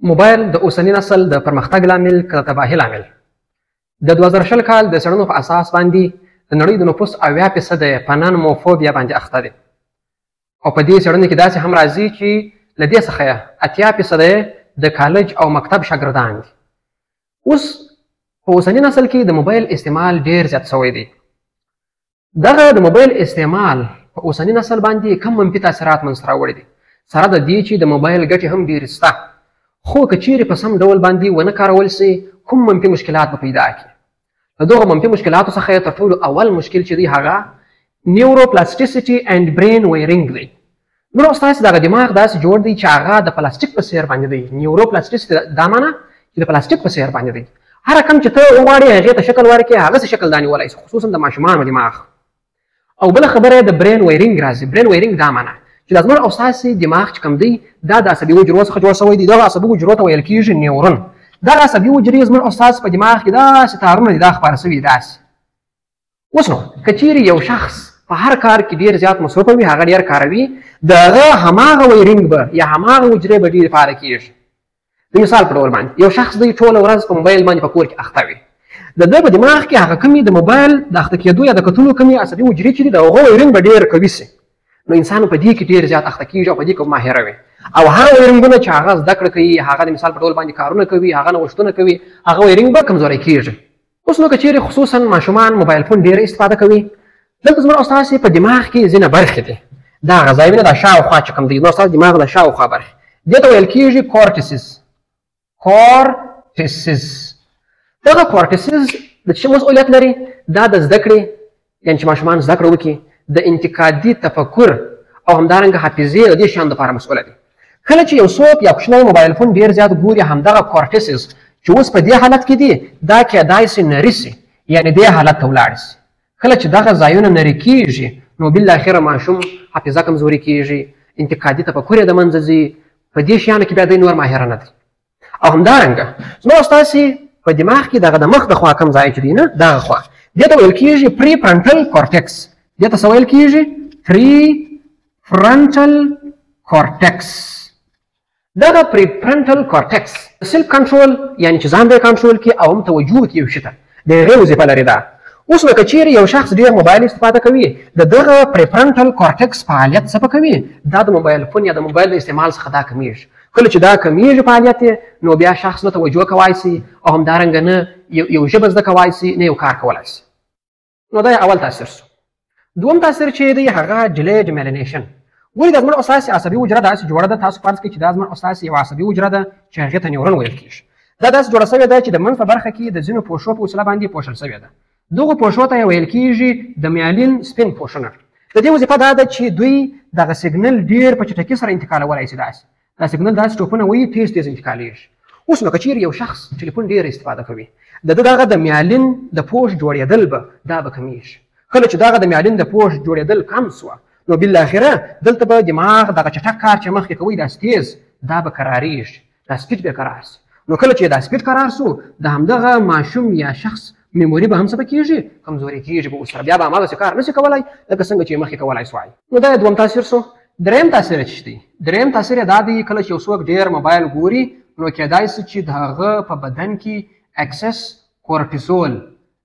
موبایل د اوسني نسل د پرمختګ لامل که د تباهي لامل؟ د 2020 کال د څېړنو په اساس باندې د نړۍ د نفوس 70% په نانموفوبیا باندې اخته دی، او په دې څېړنو کې داسې هم راځي چې له دې څخه 80% د کالج او مکتب شاګردان دي. اوس په اوسني نسل کې د موبایل استعمال ډېر زیات شوی دی. دغه د موبایل استعمال په اوسني نسل باندې کم منفي تاثیرات منځته راوړي دي، سره د دې چې د موبایل ګټې هم ډېرې شته، خو که چیرې په سم ډول باندې ونه کارول سي کوم منفي مشکلات به پیدا کړي. له دغو منفي مشکلاتو څخه یې تر ټولو اول مشکل چې دی هغه neuroplasticity and brain wiring دی. نو ستاسې دغه دماغ داسې جوړ دی چې هغه د پلاستیک په څېر باندې دی. neuroplasticity دا معنا چې د پلاستیک په څېر باندې دی، هر کم چې ته وغواړې هغې ته شکل ورکړې هغسې شکل دا نیولی سي، خصوصا د ماشومانو دماغ. او بله خبره د brain wiring راځي. brain wiring دا معنا چې دا زموږ او ستاسې دماغ چې کوم دی دا د عصبي حجرو څخه جوړ شوی دی. دغه عصبي حجرو ته ویل کېږي نیورون. دغه عصبي حجرې زموږ او ستاسې په دماغ کې داسې تارونه دي، دا خپاره شوي دي داسې. اوس نو که چیرې یو شخص په هر کار کې ډېر زیات مصروف وي، هغه ډېر کاروي، د هغه هماغه wiring به یا هماغه حجرې به ډېرې فعاله کېږي. د مثال په ډول باندې یو شخص دی ټوله ورځ په موبایل باندې په کور کې اخته وي، د ده په دماغ کې هغه کمې د موبایل د اخته کېدو یا د کتلو کمې عصبي حجرې چې دي د هغو wiring به ډېر قوي سي، نو انسان په دې کې ډېر زیات اخته کېږي او په دې کې ماهره وي. او هغه wiring ونه چې هغه زده کړه کوي، هغه د مثال په ډول باندې کارونه کوي، هغه نوښتونه کوي، هغه wiring به کمزوری کېږي. اوس نو که چیرې خصوصا ماشومان موبایل فون ډېر استفاده کوي، دلته زموږ او ستاسې په دماغ کې ځینې برخې دي، دا هغه ځایونه دا شاوخوا چې کوم دی، نو ستاسې دماغ د شاوخوا برخې دې ته ویل کېږي cortices. cortices دغه cortices د څه مسؤلیت لري؟ دا د زده کړې، یعنې چې ماشومان زده کړه وکړي، د انتقادي تفکر او همدارنګه حافظې د دې شیانو دپاره مسؤله دي. کله چې یو څوک یا کوچنی موبایل فون ډېر زیات ګوري، همدغه cortices چې اوس په دې حالت کې دي دا کېدای سي نري سي، یعنې دې حالت ته ولاړ سي. کله چې دغه ځایونه نري کېږي نو بالاخره ماشوم حافظه کمزوري کېږي، انتقادي تفکر یې د منځه ځي، په دې شیانو کې بیا دی نور ماهره نه دی. او همدارنګه زما او ستاسې په دماغ کې دغه د مخ د خوا کوم ځای چې دی نه، دغه خوا دې ته ویل کېږي prefrontal cortex. دې ته څه ویل کېږي؟ prefrontal cortex. دغه prefrontal cortex self control، یعنې چې ځان به کنټرول کړي او هم توجه وکړي یو شي ته، د هغې وظیفه لري دا. اوس نو که چیرې یو شخص ډېر موبایل استفاده کوي، د دغه prefrontal cortex فعالیت څه کوي؟ دا د موبایل فون یا د موبایل د استعمال څخه دا کمیږي. کله چې دا کمیږي فعالیت یې، نو بیا شخص نه توجه کوای سي او همدارنګه نه یو ژبه زده کوای سي، نه یو کار کولای سي. نو دا یې اول تاثیر سو. دوم تاثیر چې دی هغه delayed myelination. ګورئ دا زموږ او ستاسې عصبي حجره داسې جوړه ده، تاسو فرض کړئ چې دا زموږ او ستاسې یوه عصبي حجره ده چې هغې ته نیورون ویل کېږي. دا داسې جوړه شوې ده چې د منځ په برخه کې د ځینو پوښو په وسیله باندې پوښل شوې ده. دغو پوښو ته ویل کېږي د میالین سپین پوښونه. د دې وظیفه دا ده چې دوی دغه سیګنل ډېر په چټکۍ سره انتقالولای سي. داسې دا سیګنل داسې ټوپونه وایي، تیز تیز انتقالېږي. اوس نو که چیرې یو شخص ټلیفون ډېر استفاده کوي، د ده دغه د میالین د پوښ جوړېدل به دا به کمېږي. کله چې دغه د میالین د پوښ جوړېدل کم سوه، نو بالاخره دلته به دماغ دغه چټک کار چې مخکې کوي داسې تیز، دا به کرارېږي، دا speed به کرار سي. نو کله چې دا speed کرار سو، د همدغه ماشوم یا شخص memory به هم څه کېږي؟ کمزوري کېږي به ورسره، بیا به هماغسې کار نه سي کولی لکه څنګه چې مخکې کولای سوای. نو دا یې دوم تاثیر سو. دریم تاثیر چې دی، دریم تاثیر یې دا دی کله چې یو څوک ډېر موبایل ګوري، نو کېدای سي چې د هغه په بدن کې excess cortisol،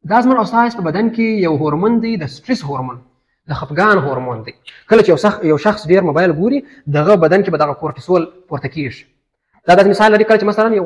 دا زموږ او ستاسې په بدن کې یو هورمون دی، د سترس هورمون، د خفګان هورمون دی. کله چې یو شخص ډېر موبایل ګوري، د هغه بدن کې به دغه کورټیزول پورته کېږي. دا داسې مثال لري کله چې مثلا یو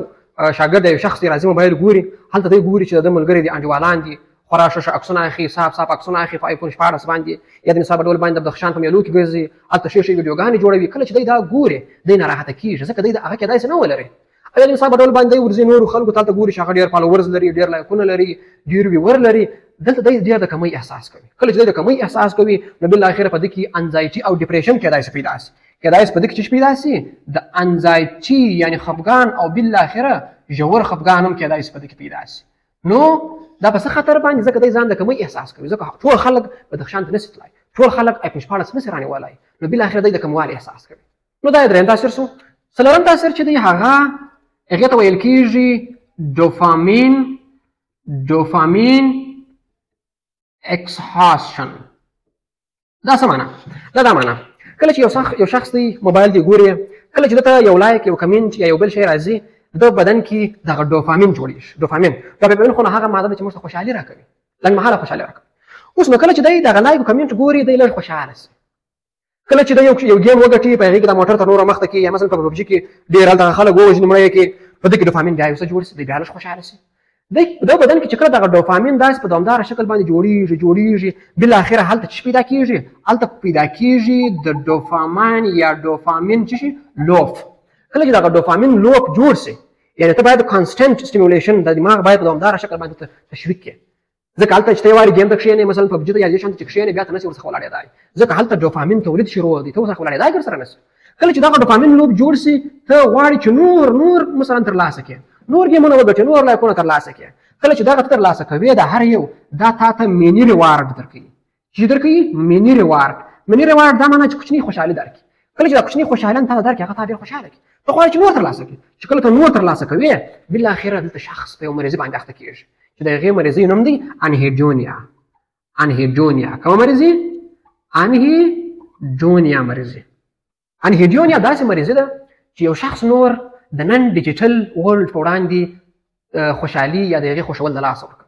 شاګرد یو شخص دی راځي موبایل ګوري، هلته دی ګوري چې د ده ملګري دي، انډیوالان دي، خورا ښه ښه عکسونه اخلي، صاف صاف عکسونه اخلي په آیفون 16 باندې، یا د مثال په ډول باندې د بدخشان په میلو کې ګرځي، هلته ښې ښې ویډیوګانې جوړوي. کله چې دی دا ګوري، دی ناراحته کېږي، ځکه دی د هغه کېدای سي نه ولري. او یا د مثال په ډول باندې دی ورځي نورو خلکو ته، هلته ګوري چې هغه ډېر followers لري، ډېر لایکونه لري، ډېر viewer لري، دلته دی ډېر د کمۍ احساس کوي. کله چې دی د کمۍ احساس کوي، نو بالاخره په ده کې anxiety او depression کېدای سي پیدا سي. کېدای سي په ده کې چې پیدا سي د anxiety یعنې خفګان، او بالاخره ژور خفګان هم کېدای سي په ده کې پیدا سي. نو دا په څه خطر باندې؟ ځکه دی ځان د کمۍ احساس کوي، ځکه ټول خلک بدخشان ته نه سي تلای، ټول خلک آیفون 16 نه سي رانیولای، نو بالاخره دی د کموالي احساس کوي. نو دا یې دریم تاثیر سو. څلورم تاثیر چې دی هغه هغې ته ویل کېږي dopamine، dopamine exhaustion. دا څه معنا؟ دا معنا کله چې یو شخص دی موبایل دی ګوري، کله چې ده ته یو like، یو کمنټ یا یو بل شی راځي، د بدن کې دغه ډوپامین جوړېږي. ډوپامین، ډوپامین خو هغه ماده ده چې موږ ته خوشحالي راکوي، لنډمهاله خوشحالي راکوي. اوس نو کله چې دی دغه like comment ګوري، دی لږ خوشحاله شي. کله چې دی یو game وګټي، په هغې کې د موټر تر نورو مخته کې، یا مثلا په پبجي کې ډېر هلته خلک ووژني، مړه یې کړي، په دې کې ډوپامین بیا یو څه جوړ شي، دی بیا لږ خوشحاله شي. دی د بدن کې چې کله دغه ډوپامین داسې په دوامداره شکل باندې جوړېږي جوړېږي، بالاخره هلته څه پیدا کېږي؟ هلته پیدا کېږي د ډوپامین یا ډوپامین څه شي loop. کله چې دغه ډوپامین loop جوړ شي، یعنې ته باید constant stimulation، د دماغ باید په دوامداره شکل باندې تشویق کړې. ځکه هلته چې ته یو وارې game ته کښېنې، مثلا پبجي ته یا دې شان ته چې کښېنې، بیا ته نشې ورڅخه ولاړېدای، ځکه هلته ډوپامین تولید شروع دی، ته ورڅخه ولاړېدای ورسره نشې. کله چې دغه ډوپامین loop جوړ شي، ته غواړې چې نور نور مثلا ترلاسه کړې، نور game ونه وګټې، نور like ونه ترلاسه کړې. کله چې دغه ته ترلاسه کوې، د هر یو دا تا ته mini reward درکوي. چې درکوي mini reward. mini reward دا معنا چې کوچنۍ خوشحالي درکړي. کله چې دا کوچنۍ خوشحالي تا ته درکړي، هغه تا ډېر خوشحاله کړي، ته غواړې چې نور ترلاسه کړې. چې کله ته نور ترلاسه کوې، بالاخره دلته شخص په یو مریضي باندې اخته کېږي چې د هغې مریضۍ نوم دی anhedonia. anhedonia کومه مریضي؟ anhedonia مریضي. anhedonia داسې مریضي ده چې یو شخص نور د نن digital world په وړاندې خوشحالي یا د هغې خوښول د لاسه ورکوي.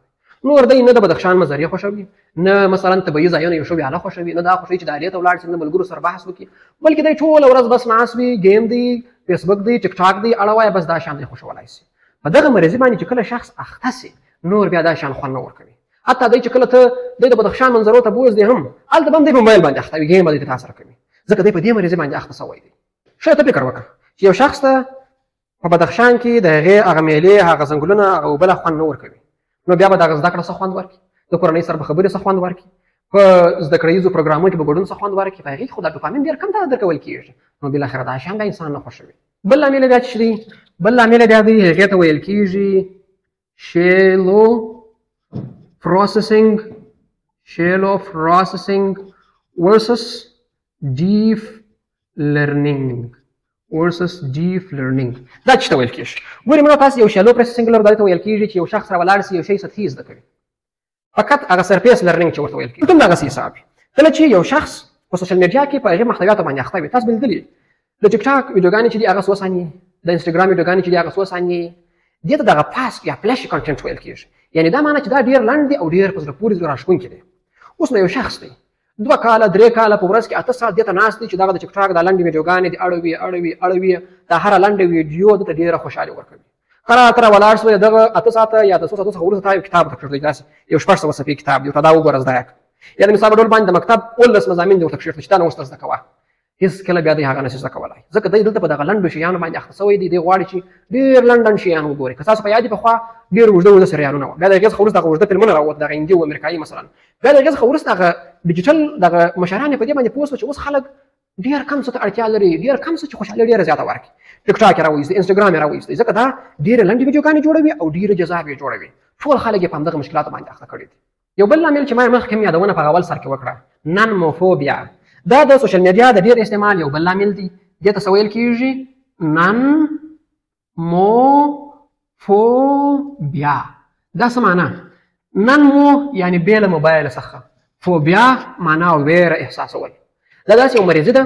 نور دی نه د بدخشان منظرې خوښوي، نه مثلا طبیعي ځایونه یو ښه ویاله خوښوي، نه دا خوښوي چې د عالیې ته ولاړ شي، نه ملګرو سره بحث وکړي، بلکې دی ټوله ورځ بس ناست وي، game دی، فیسبوک دی، ټیک ټاک دی، اړه وایه، بس دا شیان دی خوښولای شي. په دغه مریضي باندې چې کله شخص اخته شي، نور بیا دا شیان خوند نه ورکوي. حتی دی چې کله ته دی د بدخشان منظرو ته بوځې هم، هلته به هم دی په موبایل باندې اخته وي، game به دی ته تاسره کوي، ځکه دی په دې مریضي باندې اخته شوی دی. ښه ته فکر وکړه چې یو شخص ته په بدخشان کې د هغې هغه میلې، هغه ځنګلونه، هغه اوبه لا خوند نه ورکوي، نو بیا به دغه زده کړه څه خوند ورکړي؟ د کورنۍ سره به خبرې څه خوند ورکړي؟ په زده کړه ییزو پروګرامونو کې به ګډون څه خوند ورکړي؟ په هغې کې خو دا ډوپامین ډېر کم ته درکول کېږي. نو بالاخره دا شیان بیا انسان نه خوښوي. بل لامل بیا چې دی، بل لامل بیا دی، هغې ته ویل کېږي shallow processing، shallow processing versus deep learning، versus deep learning. دا څه ته ویل کېږي؟ ګورئ موږ تاسو یو shallow processing لرو، دا ته ویل کېږي چې یو شخص را ولاړ شي، یو شی سطحي زده کوي، فقط هغه surface learning چې ورته ویل کېږي. هم دغسې حساب وي. کله چې یو شخص په social media کې په هغې محتویاتو باندې اخته وي، تاسو به لیدلي د ټیک ټاک ویډیوګانې چې دي هغه څو ثانیې، د انسټاګرام ویډیوګانې چې دي هغه څو ثانیې، دې ته دغه fast یا flash content ویل کېږي. یعنې دا معنی چې دا ډېر لنډ دی او ډېر په زړه پورې زړه راښکونکی دی. اوس نو یو شخص دی 2 کاله 3 کاله په ورځ کې 8 ساعت دې ته ناست دی چې دغه د ټیک ټاک دا لنډې ویډیوګانې دې اړوي اړوي اړوي، دا هره لنډه ویډیو ده ته ډېره خوشحالي ورکوي. قرار تر ولاړ شو دغه 8 ساعته یا د څو ساعتو څخه وروسته تا یو کتاب ته کښېږدي، داسې یو 600 صفحې کتاب دی ورته دا وګوره زده یې کړه، یا د مثال په ډول باندې د مکتب 19 مضامین دې ورته کښېږدي چې دا نو اوس ته زده کوه. هېڅکله بیا دی هغه نشي زده کولای، ځکه دی دلته په دغه لنډو شیانو باندې اخته شوی دی. دی غواړي چې ډېر لنډ لنډ شیان وګوري. که تاسو په یاد دي پخوا ډېر اوږده اوږده سریالونه وو، بیا د هغې څخه وروسته دغه اوږده فلمونه راووت، دغه هندي او امریکایي مثلا، بیا د هغې څخه وروسته هغه ډیجیټل دغه مشران یې په دې باندې پوه شول چې اوس خلک ډېر کم څه ته اړتیا لري، ډېر کم څه چې خوشحالي ډېره زیاته ورکړي. ټیک ټاک یې راوایست، انسټاګرام یې راوایست، ځکه دا ډېرې لنډې ویډیوګانې جوړوي او ډېرې جذابې جوړوي. ټول خلک یې په همدغه مشکلاتو باندې اخته کړي دي. یو بل لامل چې ما یې مخکې هم یادونه په اول سر کې وکړه، nomophobia، دا د social media د ډېر استعمال یو بل لامل دی. دې ته څه ویل کېږي؟ nomophobia. دا څه معنا؟ nomo یعنې بې له موبایل څخه، فوبیا معنا ویره احساسول. دا داسې یو مریضي ده،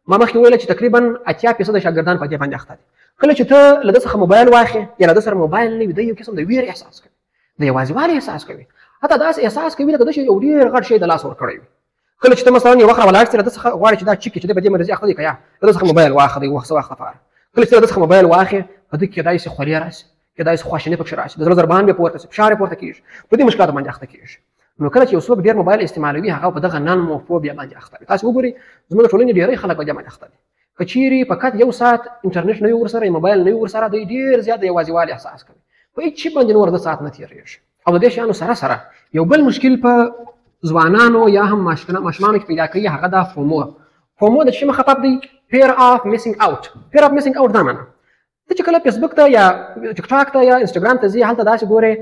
ما مخکې وویل چې تقریبا 80% شاګردان په دې باندې اخته دي. کله چې ته له ده څخه موبایل واخلې یا له ده سره موبایل نه وي، دی یو قسم د ویرې احساس کوي، د یوازېوالي احساس کوي، حتی داسې احساس کوي لکه ده چې یو ډېر غټ شی د لاسه ورکړی وي. کله چې ته مثلا یو وخت راولاړ شې، له ده څخه غواړې چې دا چکې چې دی په دې مریضي اخته دی که یا، له ده څخه موبایل واخلې څه وخت لپاره. کله چې له ده څخه موبایل واخلې، په ده کې کېدای شي خولې راشي، کېدای شي خواشیني پکښې راشي، د زړه ضربان بیا پورته شي، فشار یې پورته کېږي، په دې مشکلاتو باندې اخته کېږي. نو کله چې یو څوک ډېر موبایل استعمالوي، هغه په دغه nomophobia باندې اخته وي. تاسو وګورئ زموږ د ټولنې ډېری خلک په دې باندې اخته دي. که چیرې فقط یو ساعت انټرنیټ نه وي ورسره، یا موبایل نه وي ورسره، دی ډېر زیات د یوازېوالي احساس کوي، په هېڅ شي باندې نور د ساعت نه تېرېږي. او د دې شیانو سره سره یو بل مشکل په ځوانانو یا هم ماشومانو کې پیدا کوي، هغه دا FOMO. FOMO د څه مخفف دی؟ fear of missing out. fear of missing out دا معنا ته چې کله فیسبوک ته یا ټیک ټاک ته یا انسټاګرام ته ځې، هلته داسې ګورې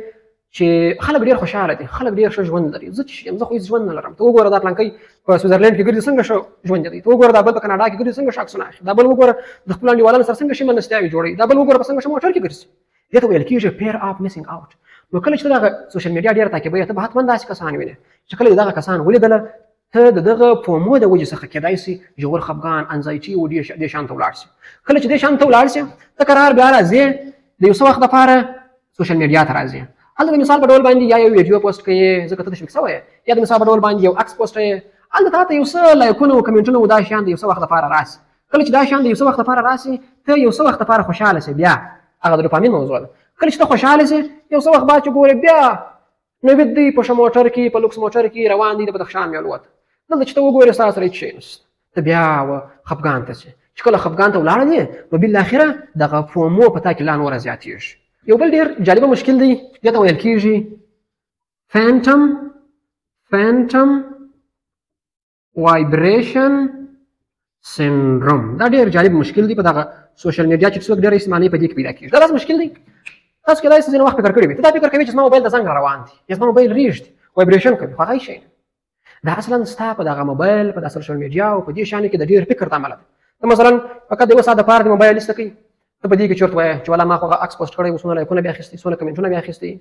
چې خلک ډېر خوشحاله دي، خلک ډېر ښه ژوند لري، زه چې یم زه خو هېڅ ژوند نه لرم. ته وګوره دا پلانکی په سویزرلینډ کې ګرځي څنګه ښه ژوند دی، ته وګوره دا بل په کاناډا کې ګرځي څنګه ښه عکسونه اخلي، دا بل وګوره د خپلو انډیوالانو سره څنګه ښې مېلمستیاوې جوړوي، دا بل وګوره په څنګه ښه موټر کې ګرځي. دې ته ویل کېږي fear of missing out. نو کله چې ته دغه social media ډېره تعقیبوې، ته به حتما داسې کسان وینې چې کله دې دغه کسان ولیدله، ته د دغه FOMO د وجې څخه کېدای شي ژور خفګان، anxiety او دې شان ته ولاړ شي. کله چې دې شان ته ولاړ شي، ته قرار بیا راځې د د یو څه وخت دپاره social media ته راځې، هلته د مثال په ډول باندې یا یو ویډیو پوسټ کوې ځکه ته تشویق سوی، یا د مثال په ډول باندې یو عکس پوسټ کوې، هلته تا ته یو څه لایکونه او کمنټونه او دا شیان د یو څه وخت دپاره راسي. کله چې دا شیان د یو څه وخت دپاره راسي، ته یو څه وخت دپاره خوشحاله سې، بیا هغه د ډوپامین موضوع ده. کله چې ته خوشحاله سې، یو څه وخت بعد چې ګورې بیا نوید دی په ښه موټر کې، په لوکس موټر کې روان دی د بدخشان مېلو ته. دلته چې ته وګورې ستا سره هېڅ شی نشته، ته بیا و خفګان ته ځې. چې کله خفګان ته ولاړلې نو بالاخره دغه FOMO په تا کې لا نوره زیاتېږي. یو بل ډېر جالبه مشکل دی، دې ته ویل کېږي phantom vibration syndrome. دا ډېر جالب مشکل دی، په دغه social media چې څوک ډېر استعمالوي په دې کې پیدا کېږي. دا داسې مشکل دی، تاسو کېدای شي ځینې وخت فکر کړی وي، ته دا فکر کوې چې زما موبایل ته زنګ را روان دی یا زما موبایل رېږدي، vibration کوي، خو هغه هېڅ شی نه. دا اصلا ستا په دغه موبایل، په دغه social media او په دې شیانو کې د ډېر فکر د امله ده. ته مثلا فقط د یو ساعت دپاره د موبایل ایسته کوي، ته په دې کې چېرته وایې چې والا ما خو هغه عکس پوسټ کړی و، څونه لایکونه بیا اخیستي، څونه کمنټونه بیا اخیستي،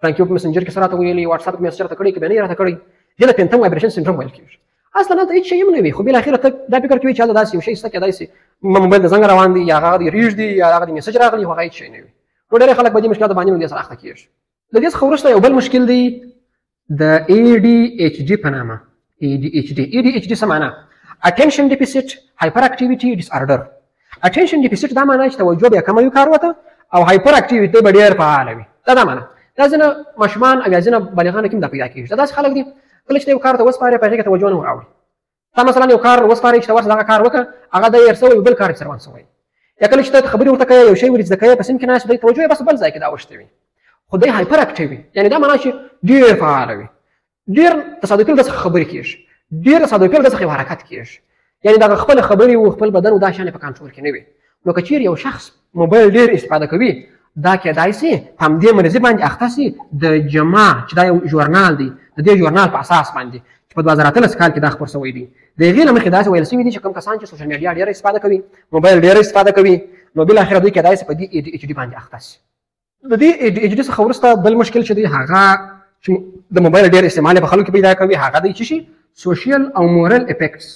پلانکي په مسنجر کې څه راته ویلي، واتساپ کې میسج راته کړی که بیا نه یې راته کړی. دې ته phantom vibration syndrome ویل کېږي. اصلا هلته هېڅ شی هم نه وي، خو بالاخره ته دا فکر کوي چې هلته داسې یو شی شته، کېدای شي ما موبایل ته زنګ روان دی یا هغه دې رېږدي یا هغه دې میسج راغلی، خو هغه هېڅ شی نه وي. نو ډېری خلک په دې مشکلاتو باندې له دې سره اخته کېږي. له دې څخه وروسته یو بل مشکل دی د ADHD په نامه. ADHD، ADHD څه معنا؟ Attention Deficit Hyperactivity Disorder. Attention Deficit دا معنا چې توجه بیا کمه وي کار ورته، او hyperactivity به ډېر فعاله وي. دا دا معنا. دا ځینې ماشومان او یا ځینې بالغانو کې هم دا پیدا کېږي. دا داسې خلک دي کله چې یو کار ته وسپارې په هغې کې توجه نه وراوړي. تا مثلا یو کار وسپارې چې ته ورسه دغه کار وکړه، هغه دی هېر سوی، بل کار یې روان سوی. یا کله چې ته خبرې ورته کوې، یو شی ور زده کوې، په صنف کې ناست دی، توجه یې بس بل ځای کې دا اوښتې وي. خو دی hyperactive وي، یعنې دا معنا چې ډېر فعاله وي، ډېر تصادفي له څخه خبرې کېږي، ډېر تصادفي له څخه یو حرکت کېږي، یعنې دغه خپله خبرې او خپل بدن او دا شیان یې په کنټرول کې نه وي. نو که چېرې یو شخص موبایل ډېر استفاده کوي، دا کېدای سي په همدې مریضي باندې اخته سي. د JAMA چې دا یو ژورنال دی، د دې ژورنال په اساس باندې چې په 2018 کال کې دا خپور سوی دی، د هغې له مخې داسې ویل سوي دي چې کوم کسان چې social media ډېره استفاده کوي، موبایل ډېره استفاده کوي، نو بالاخره دوی کېدای سي په دې ADHD باندې اخته سي. د دې ADHD څخه وروسته بل مشکل چې دی هغه چې د موبایل ډېر استعمال په خلکو کې پیدا کوي، هغه دی چې شي social او moral effects.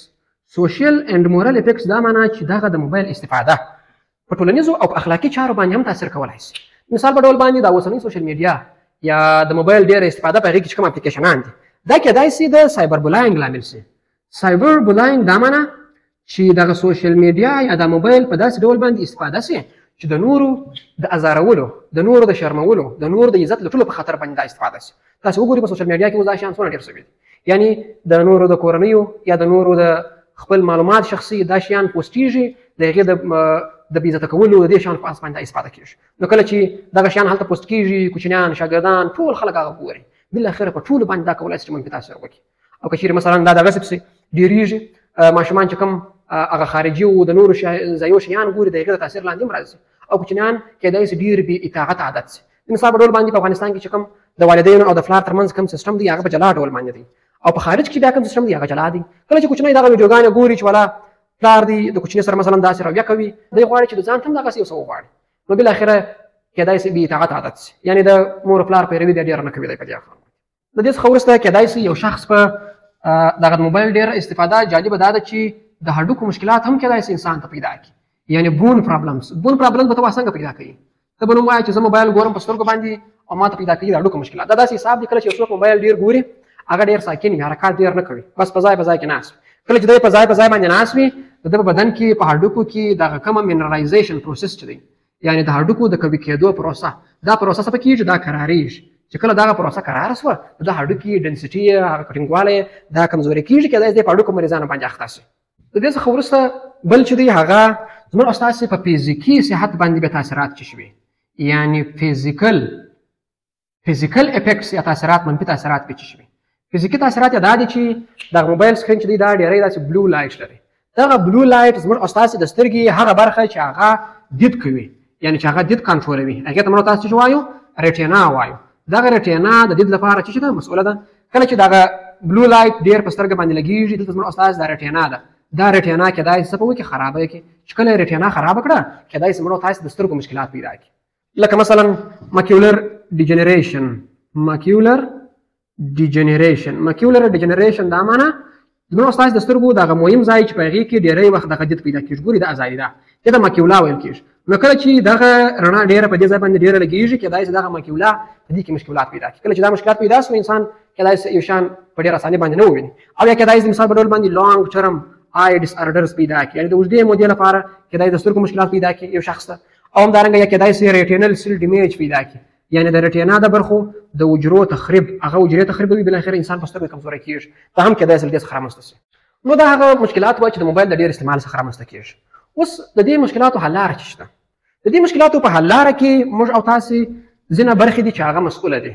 Social and moral effects دا معنا چې دغه د موبایل استفاده په ټولنیزو او په اخلاقي چارو باندې هم تاثیر کولای سي. مثال په ډول باندې دا اوسنۍ social media یا د موبایل ډېره استفاده په هغې کې چې کوم اپلیکیشنان دي، دا کېدای سي د cyber bullying لامل سي. Cyber bullying دا معنا چې دغه social media یا د موبایل په داسې ډول باندې استفاده سي چې د نورو د ازارولو، د نورو د شرمولو، د نورو د عزت لټولو په خاطر باندې دا استفاده سي. تاسو وګورئ په social media کې اوس دا شیان څومره ډېر سوي دي، یعنې د نورو د کورنیو یا د نورو د خپل معلومات شخصي دا شیان پوسټېږي، د هغې د بې عزته کولو د دې شیانو په اساس باندې دا استفاده کېږي. نو کله چې دغه شیان هلته پوسټ کېږي، کوچنیان، شاګردان، ټول خلک هغه ګوري، بالاخره په ټولو باندې دا کولای سي چې منفي تاثیر وکړي. او که چېرې مثلا دا دغسې پسې ډېرېږي، ماشومان چې کوم هغه خارجي او د نورو ځایو شیان ګوري، د هغې د تاثیر لاندې هم راځي. او کوچنیان کېدای سي ډېر بې اطاعت عادت سي. د مثال په ډول باندې په افغانستان کې چې کوم د والدینو او د پلار ترمنځ کوم سیستم دی، هغه په جلا ډول باندې دی، او په خارج کې بیا کوم سیستم دی، هغه جلا دی. کله چې کوچنی دغه ویډیوګانې ګوري چې والا پلار دی د کوچني سره مثلا داسې رویه کوي، دی غواړي چې د ځان ته هم دغسې یو څه وغواړي، نو بالاخره کېدای سي بې اطاعت عادت سي، یعنې د مور او پلار پیروي بیا ډېره نه کوي دی په دې اړه. د دې څخه وروسته کېدای سي یو شخص په دغه موبایل ډېره استفاده، جالبه دا ده چې د هډوکو مشکلات هم کېدای سي انسان ته پیدا کړي، یعنې bone problems. Bone problems به ته څنګه پیدا کوي؟ ته به نو وایې چې زه موبایل ګورم په سترګو باندې او ما ته پیدا کوي د هډوکو مشکلات. دا داسې حساب دی کله چې یو څوک موبایل ډېر ګوري، هغه ډېر ساکن وي، حرکات ډېر نه کوي، بس په ځای په ځای کې ناست وي. کله چې دی په ځای په ځای باندې ناست وي، د ده په بدن کې په هډوکو کې دغه کومه mineralization process چې دی، یعنې د هډوکو د قوي کېدو پروسه، دا پروسه څه پکېږي؟ دا کرارېږي. چې کله دغه پروسه کراره سوه، د هډوکي density یې، هغه ټینګوالی یې دا کمزورې کېږي، کېدای شي دی په هډوکو مریضانو باندې اخته شي. د دې څخه وروسته بل چې دی هغه زموږ او ستاسې په فزیکي صحت باندې بیا تاثیرات چې شوي، یعنې physical effects یا تاثیرات، منفي تاثیرات پې چې شوي. فزیکي تاثیرات یې دا دي چې دغه موبایل screen چې دی دا ډېری داسې blue light لري. دغه blue light زموږ او ستاسې د سترګې هغه برخه چې هغه دید کوي، یعنې چې هغه دید کنټرولوي، هغې ته موږ تاسو چې وایو retina وایو. دغه retina د دید لپاره چې ده مسؤله ده. کله چې دغه blue light ډېر په سترګه باندې لګېږي، دلته زموږ او ستاسې دا retina ده، دا retina کېدای شي څه په وکړي؟ خرابه یې کړي. چې کله یې retina خرابه کړه، کېدای شي موږ او تاسې د سترګو مشکلات پیدا کړي، لکه مثلا macular degeneration. Macular degeneration، macular degeneration دا معنا زموږ او ستاسې د سترګو دغه مهم ځای چې په هغې کې ډېری وخت دغه دید پیدا کېږي، ګوري دا ځای ده، دې ته macula ویل کېږي. نو کله چې دغه رڼا ډېره په دې ځای باندې ډېره لګېږي، کېدای شي دغه ماکیولا په دې کې مشکلات پیدا کړي. کله چې دا مشکلات پیدا شو، انسان کېدای شي یو شان په ډېره اسانۍ باندې نه وویني، او یا کېدای شي د مثال په ډول باندې long term eye disorders پیدا کړي، یعنې د اوږدې مودې لپاره کېدای د سترګو مشکلات پیدا کړي یو شخص ته. او همدارنګه یا کېدای شي retinal cell damage پیدا کړي، یعنې د retina د برخو د حجرو تخریب، هغه حجرې تخریبوي، بالاخره انسان په سترګو کمزوری کېږي. دا هم کېدای شي له دې څخه رامنځته شي. نو دا هغه مشکلات وه چې د موبایل د ډېر استعمال څخه رامنځته کېږي. اوس د دې مشکلاتو حل لاره چې شته، د دې مشکلاتو په حل لاره کې موږ او تاسې ځینې برخې دي چې هغه مسؤله دي.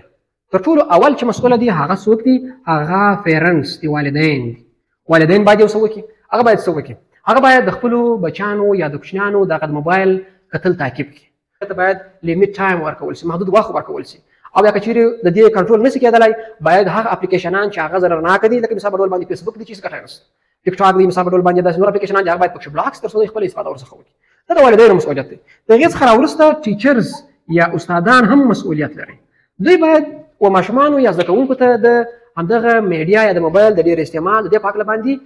تر ټولو اول چې مسؤله دي هغه څوک دي؟ هغه parents دي، والدین دي. والدین باید یو څه وکړي. هغه باید څه وکړي؟ هغه باید د خپلو بچیانو یا د کوچنیانو دغه د موبایل کتل تعقیب کړي. ته باید limit time ورکول شي، محدود وخت ورکول شي. او یا که چیرې د دې کنټرول نشي کېدلی، باید هغه اپلیکیشنان چې هغه ضررناک دي، لکه مثال په ډول باندې فیسبوک دی چې هېڅ ګټه نشته، ټیک ټاک دی مثال په ډول باندې، داسې نور اپلیکیشنان دي، هغه باید پکې block شي تر څو دوی خپله استفاده ورڅخه وکړي. دا د والدینو مسؤلیت دی. د هغې څخه راوروسته teachers یا استادان هم مسؤلیت لري. دوی باید و ماشومانو یا زده کوونکو ته د همدغه میډیا یا د موبایل د ډېر استعمال د دې په هکله باندې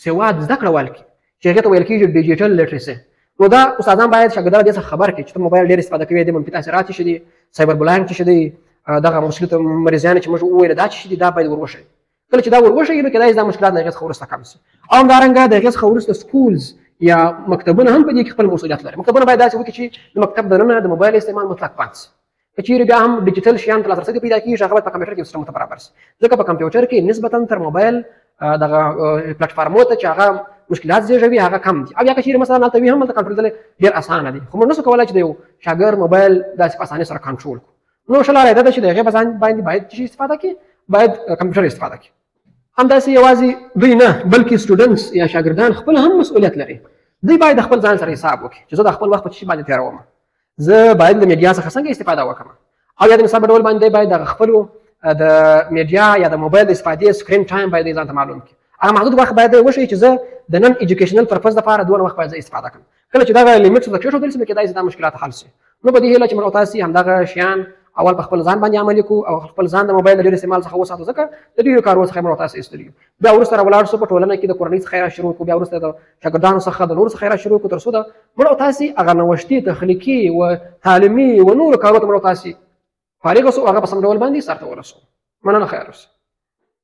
سواد زده کړه ورکړي، چې هغې ته ویل کېږي digital literacy. نو دا استادان باید شاګردان دې څخه خبر کړي چې ته موبایل ډېر استفاده کوې، دې منفي تاثیرات څه دي، cyber bullying څه دي، دغه مشکلات مریضان چې موږ وویل دا څه دي، دا باید ور وښیي. کله چې دا ور وښیي، نو کېدای شي دا مشکلات له هغې څخه وروسته کم شي. او همدارنګه د هغې څخه وروسته schools یا مکتبونه هم په دې کې خپل مسؤلیت لري. مکتبونه باید داسې وکړي چې د مکتب دننه د موبایل استعمال مطلق بند شي. که چیرې بیا هم ډیجیټل شیان ته لاسرسی پیدا کېږي، هغه باید په کمپیوټر کې سیستم ته برابر شي، ځکه په کمپیوټر کې نسبتاً تر موبایل دغه پلټفارمو ته چې هغه مشکلات زیږوي هغه کم دي. او یا که چیرې مثلا هلته وي هم، هلته کنټرول ډېر اسانه دي، خو موږ نشو کولای چې د یو شاګرد موبایل داسې په اسانۍ سره کنټرول کړو. نو ښه لاره یې دا ده چې د هغې په ځان باندې باید څه استفاده کړي، باید کمپیوټر استفاده کړي. همداسې یوازې دوی نه، بلکې students یا شاګردان خپل هم مسؤلیت لري. دوی باید د خپل ځان سره حساب وکړي چې زه د خپل وخت په څه باندې تېروم، زه باید له میډیا څخه څنګه استفاده وکړم. او یا د مثال په ډول باندې باید د خپلو د میډیا یا د موبایل د استفادې screen time باید ځان ته معلوم کړي. هغه محدود وخت باید وښيي چې زه د non educational purpose لپاره دونه وخت باید زه استفاده کړم. کله چې دغه limit ته کېښودل شي، نو کېدای شي دا مشکلات حل شي. نو په دې هیله چې موږ تاسې همدغه شیان اول په خپل ځان باندې عملي کړو او خپل ځان د موبایل د ډېر استعمال څخه وساتو، ځکه د ډېرو کارو څخه موږ تاسې ایستلي یو. بیا وروسته را ولاړ شو په ټولنه کې د کورنۍ څخه را شروع کړو، بیا وروسته د شاګردانو څخه د نورو څخه را شروع کړو، تر څو د موږ تاسې هغه نوښتي، تخلیقي و تعلیمي و نورو کارو ته موږ تاسې فارغ شو، هغه په سم ډول باندې سرته ورسوو. مننه، خیر اوسئ.